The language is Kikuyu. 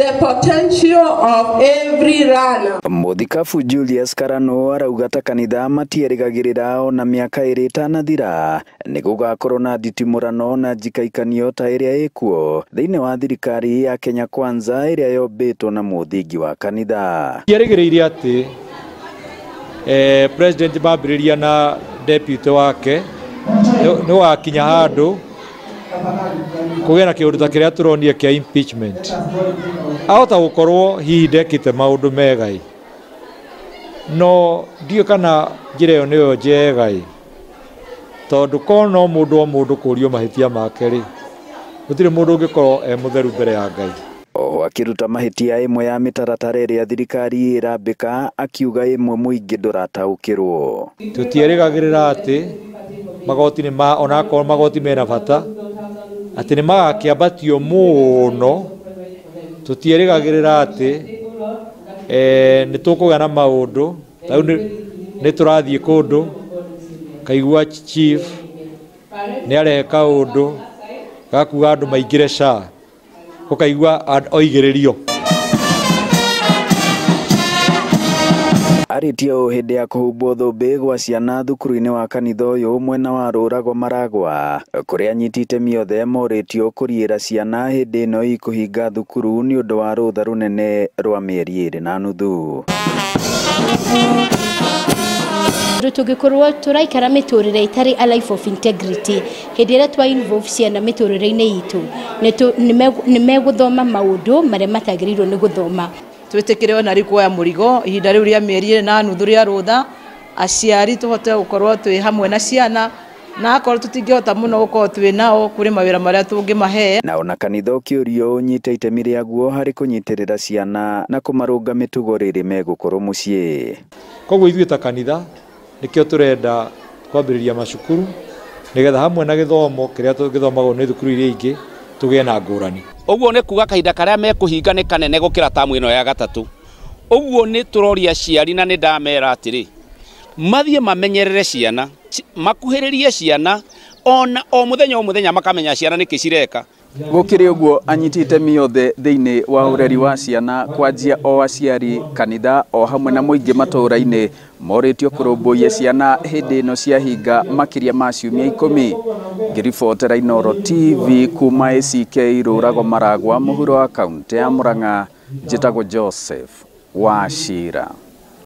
The potential of every learner. Mũthikabu Julius Karano arauga ta kanitha matierĩgagĩrĩra ona mĩaka ĩrĩ ĩtanathira nĩ gũgakorwo na nditimũrano na njikaikanio ta ĩrĩa ĩkuo thĩinĩ wa thirikari ya Kenya Kwanza ĩrĩa yombĩtwo na mũthingi wa kanitha. Tierĩgĩrĩire atĩ president mambĩrĩria na deputy wake nĩ wakinya handũ kũgĩa na kĩũndũ ta kĩrĩa tũronire kĩa impeachment. Ahota gũkorwo hihi ndekĩte maũndũ mega ĩ, no ndiũĩ kana njĩra ĩyo nĩyo njega ĩ, tondũ korwo no mũndũ o mũndũ kũrio mahĩtia make rĩ, gũtirĩ mũndũ ũngĩkorwo e mũtheru mbere ya Ngai. Oho akĩruta mahĩtia ĩmwe ya mĩtaratara ĩrĩa thirikari ĩrambĩka, akiuga ĩmwe mũingĩ ndũrataũkĩrwo. Tũtierĩgagĩrĩra atĩ magoti nĩ ma, onakorwo magoti mena bata, atĩ nĩ magakĩambatio mũno. Tũtierĩgagĩrĩra atĩ nĩ tũkũgĩa na maũndũ ta rĩu nĩ tũrathiĩ kũndũ kaigua chief nĩ arehe kaũndũ gakuga andũ maingĩre SHA, ũkaigua oigĩrĩrio. Arĩtie ũũ hĩndĩ ya kũhumbwo thũmbĩ gwa ciana thukuru-inĩ wa kanitha ũyũ mwena wa Rũrago Maragwa, kũrĩa anyiti itemi othe morĩtio kũriĩra ciana hĩndĩ ĩno ikũhinga thukuru nĩ ũndũ wa rũtha rũnene rwa mĩeri ĩrĩ na nuthu. Tũngĩkorwo tũraikara mĩtũrĩre ĩtarĩ a life of integrity, hĩndĩ ĩrĩa twa involve ciana mĩtũrĩre-inĩ itũ, nĩ megũthoma maũndũ marĩa matagĩrĩirwo nĩ gũthoma. Twĩtĩkĩre ona rĩu kuoya mũrigo ihinda rĩu rĩa mĩeri ĩrĩ na nuthu rĩa rũtha, aciari tũhote gũkorwo twĩ hamwe na ciana, na akorwo tũtingĩhota mũno gũkorwo twĩ nao kũrĩ mawĩra marĩa tũngĩmahe. Na ona kanitha ũkĩũrio ũnyite itemi rĩaguo harĩ kũnyitĩrĩra ciana na kũmarũnga mĩtugo rĩrĩ megũkorwo mũciĩ. Koguo ithuĩ ta kanitha nĩkĩo tũrenda kwambĩrĩria macukuru nĩgetha hamwe na gĩthomo kĩrĩa gĩthomagwo nĩ thukuru iria ingĩ tũgĩe na ngũrani. Ũguo nĩ kuga kahinda karĩa mekũhinga nĩ kanene gũkĩra tamu ĩno ya gatatũ. Ũguo nĩ tũroria aciari na nĩ ndamera atĩrĩ, mathiĩ mamenyerere ciana, makuhĩrĩrie ciana ona o mũthenya o mũthenya makamenya ciana nĩkĩ cireka. Gũkĩrĩ ũguo anyiti itemi othe thĩinĩ wa ũreri wa ciana kwanjia o aciari, kanitha o hamwe na mũingĩ matũũra-inĩ morĩtio kũrũmbũiya ciana hĩndĩ ĩno ciahinga makĩria ma ciumia 10. Ngĩribotera Inooro TV kuma ACK Rũrago Maragwa mũhuro wa kaũntĩ ya Murang'a, njĩtagwo Joseph Wachira.